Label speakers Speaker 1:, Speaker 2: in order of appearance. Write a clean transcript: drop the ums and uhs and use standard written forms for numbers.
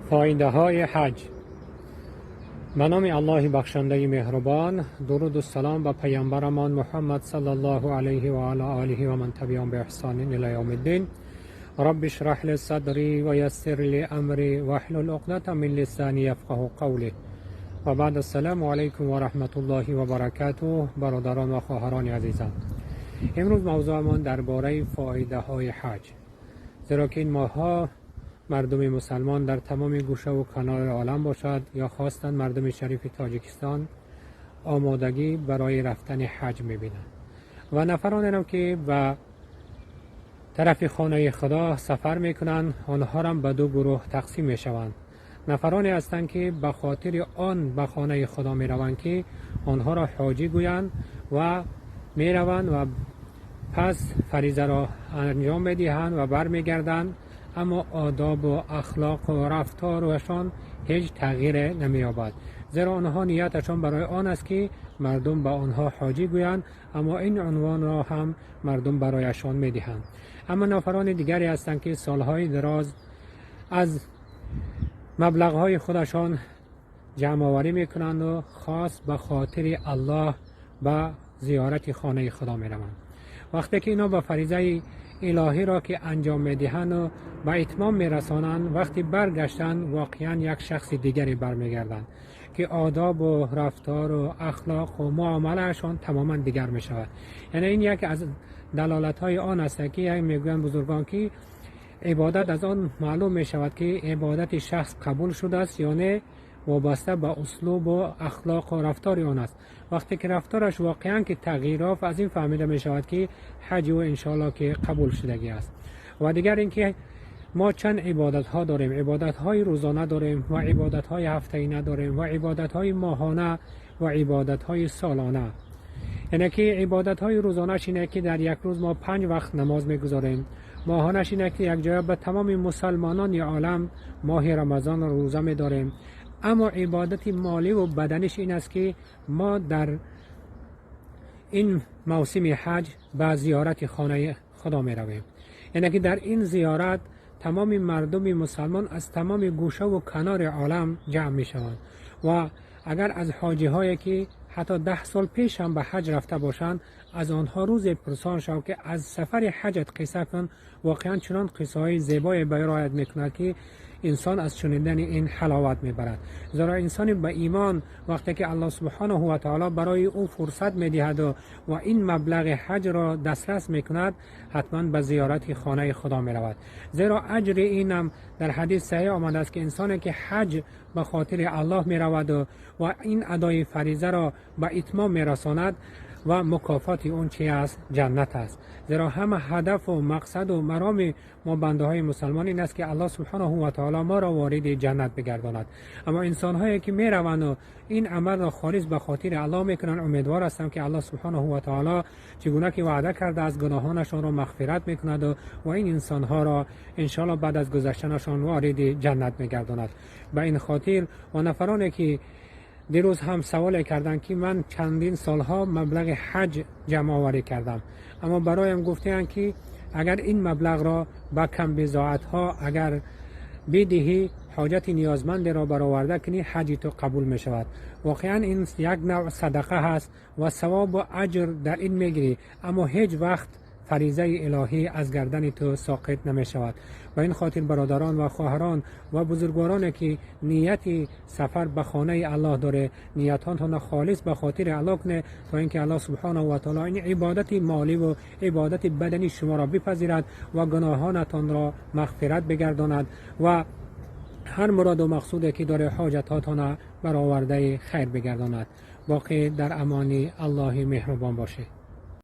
Speaker 1: Фоидаҳои ҳаҷ. Ба номи Аллоҳи бахшандаи меҳрубон, дуруду салом ба паямбарамон Муҳаммад саллаллоҳу алайҳи ва ала олиҳи ва ман табиаҳум биэҳсонин ила явмиддин. Рабби ишраҳ ли садри ва яссир ли амри ваҳлул уқдатан мин лисани яфқаҳу қавли. Ва баъд, ассалому алайкум ва раҳматуллоҳи ва баракатуҳ. Бародарон ва хоҳарони азизам, имрӯз мавзӯамон дар бораи фоидаҳои ҳаҷ, зеро ки ин моҳҳо мардуми мусалмон дар тамоми гӯшаву канори олам бошад ё хостан мардуми шарифи Тоҷикистон омодагӣ барои рафтани ҳаҷ мебинанд ва нафаронеро, ки ба тарафи хонаи Худо сафар мекунанд, онҳорам ба ду гурӯҳ тақсим мешаванд. Нафароне ҳастанд, ки ба хотири он ба хонаи Худо мераванд, ки онҳоро ҳоҷӣ гӯянд, ва мераванд ва пас фаризаро анҷом медиҳанд ва бармегарданд, аммо одобу ахлоқу рафторашон ҳеҷ тағйире намеёбад, зеро онҳо нияташон барои он аст, ки мардум ба онҳо ҳоҷӣ гӯянд, аммо ин унвонро ҳам мардум барояшон медиҳанд. Аммо нафарони дигаре ҳастанд, ки солҳои дароз аз маблағҳои худашон ҷамъоварӣ мекунанду хос ба хотири Аллоҳ ба зиёрати хонаи Худо мераванд. Вақте ки инҳо ба фаризаи илоҳиро ки анҷом медиҳанду ба итмом мерасонанд, вақти баргаштанд, воқеан як шахси дигаре бармегарданд, ки одобу рафтору ахлоқу муомалаашон тамоман дигар мешавад. Яъне ин яке аз далолатҳои он аст, ки як мегӯянд бузургон, ки ибодат аз он маълум мешавад, ки ибодати шахс қабул шудааст ё не, вобаста ба услубу ахлоқу рафтори он аст. Вақте ки рафтораш воқеан ки тағйир ёфт, аз ин фаҳмида мешавад, ки ҳаҷи ӯ иншоалло ки қабул шудагӣ аст. Ва дигар ин ки мо чанд ибодатҳо дорем: ибодатҳои рӯзона дорем ва ибодатҳои ҳафтаина дорем ва ибодатҳои моҳона ва ибодатҳои солона. Яъне ки ибодатҳои рӯзонаш ине, ки дар як рӯз мо панҷ вақт намоз мегузорем. Моҳонаш ине, ки якҷоя ба тамоми мусалмонони олам моҳи Рамазонро рӯза медорем. Аммо ибодати моливу баданиш ин аст, ки мо дар ин мавсими ҳаҷ ба зиёрати хонаи Худо меравем. Яъне ки дар ин зиёрат тамоми мардуми мусалмон аз тамоми гӯшаву канори олам ҷамъ мешаванд ва агар аз ҳоҷиҳое, ки ҳатто 10 сол пеш ҳам ба ҳаҷ рафта бошанд, аз онҳо рӯзе пурсон шав, ки аз сафари ҳаҷат қисса кун, воқеан чунон қиссаҳои зебое барояд мекунад, ки инсон аз шунидани ин ҳаловат мебарад. Зеро инсони ба имон, вақте ки Аллоҳ субҳонаҳу ва таоло барои ӯ фурсат медиҳаду ва ин маблағи ҳаҷро дастрас мекунад, ҳатман ба зиёрати хонаи Худо меравад. Зеро аҷри инам дар ҳадис саҳеҳ омадааст, ки инсоне ки ҳаҷ ба хотири Аллоҳ мераваду ва ин адои фаризаро ба итмом мерасонад, ва мукофоти он чи аст? Ҷаннат аст. Зеро ҳама ҳадафу мақсаду мароми мо бандаҳои мусалмон ин аст, ки Аллоҳ субҳонаҳу ва таоло моро вориди ҷаннат бигардонад. Аммо инсонҳое ки мераванду ин амалро холис ба хотири Аллоҳ мекунанд, умедвор ҳастам, ки Аллоҳ субҳонаҳу ва таоло, чӣ гуна ки ваъда кардааст, гуноҳонашонро мағфират мекунаду ва ин инсонҳоро иншоалло баъд аз гузаштанашон вориди ҷаннат мегардонад. Ба ин хотир ва нафароне ки дирӯз ҳам саволе карданд, ки ман чандин солҳо маблағи ҳаҷ ҷамъоварӣ кардам, аммо бароям гуфтаанд, ки агар ин маблағро ба камбизоатҳо агар бидиҳӣ, ҳоҷати ниёзмандеро бароварда кунӣ, ҳаҷи ту қабул мешавад. Воқеан ин як навъ садақа ҳаст ва савобу аҷр дар ин мегирӣ, аммо ҳеҷ вақт фаризаи илоҳӣ аз гардани ту соқит намешавад. Ба ин хотир, бародарон ва хоҳарон ва бузургвороне, ки нияти сафар ба хонаи Аллоҳ доре, ниятҳоятонро холис ба хотири Аллоҳ кунед, то ин ки Аллоҳ субҳонаҳу ва таоло ин ибодати моливу ибодати бадани шуморо бипазирад ва гуноҳонатонро мағфират бигардонад ва ҳар муроду мақсуде ки дори, ҳоҷатҳотонро баровардаи хайр бигардонад. Боқӣ дар амони Аллоҳи меҳрубон бошед.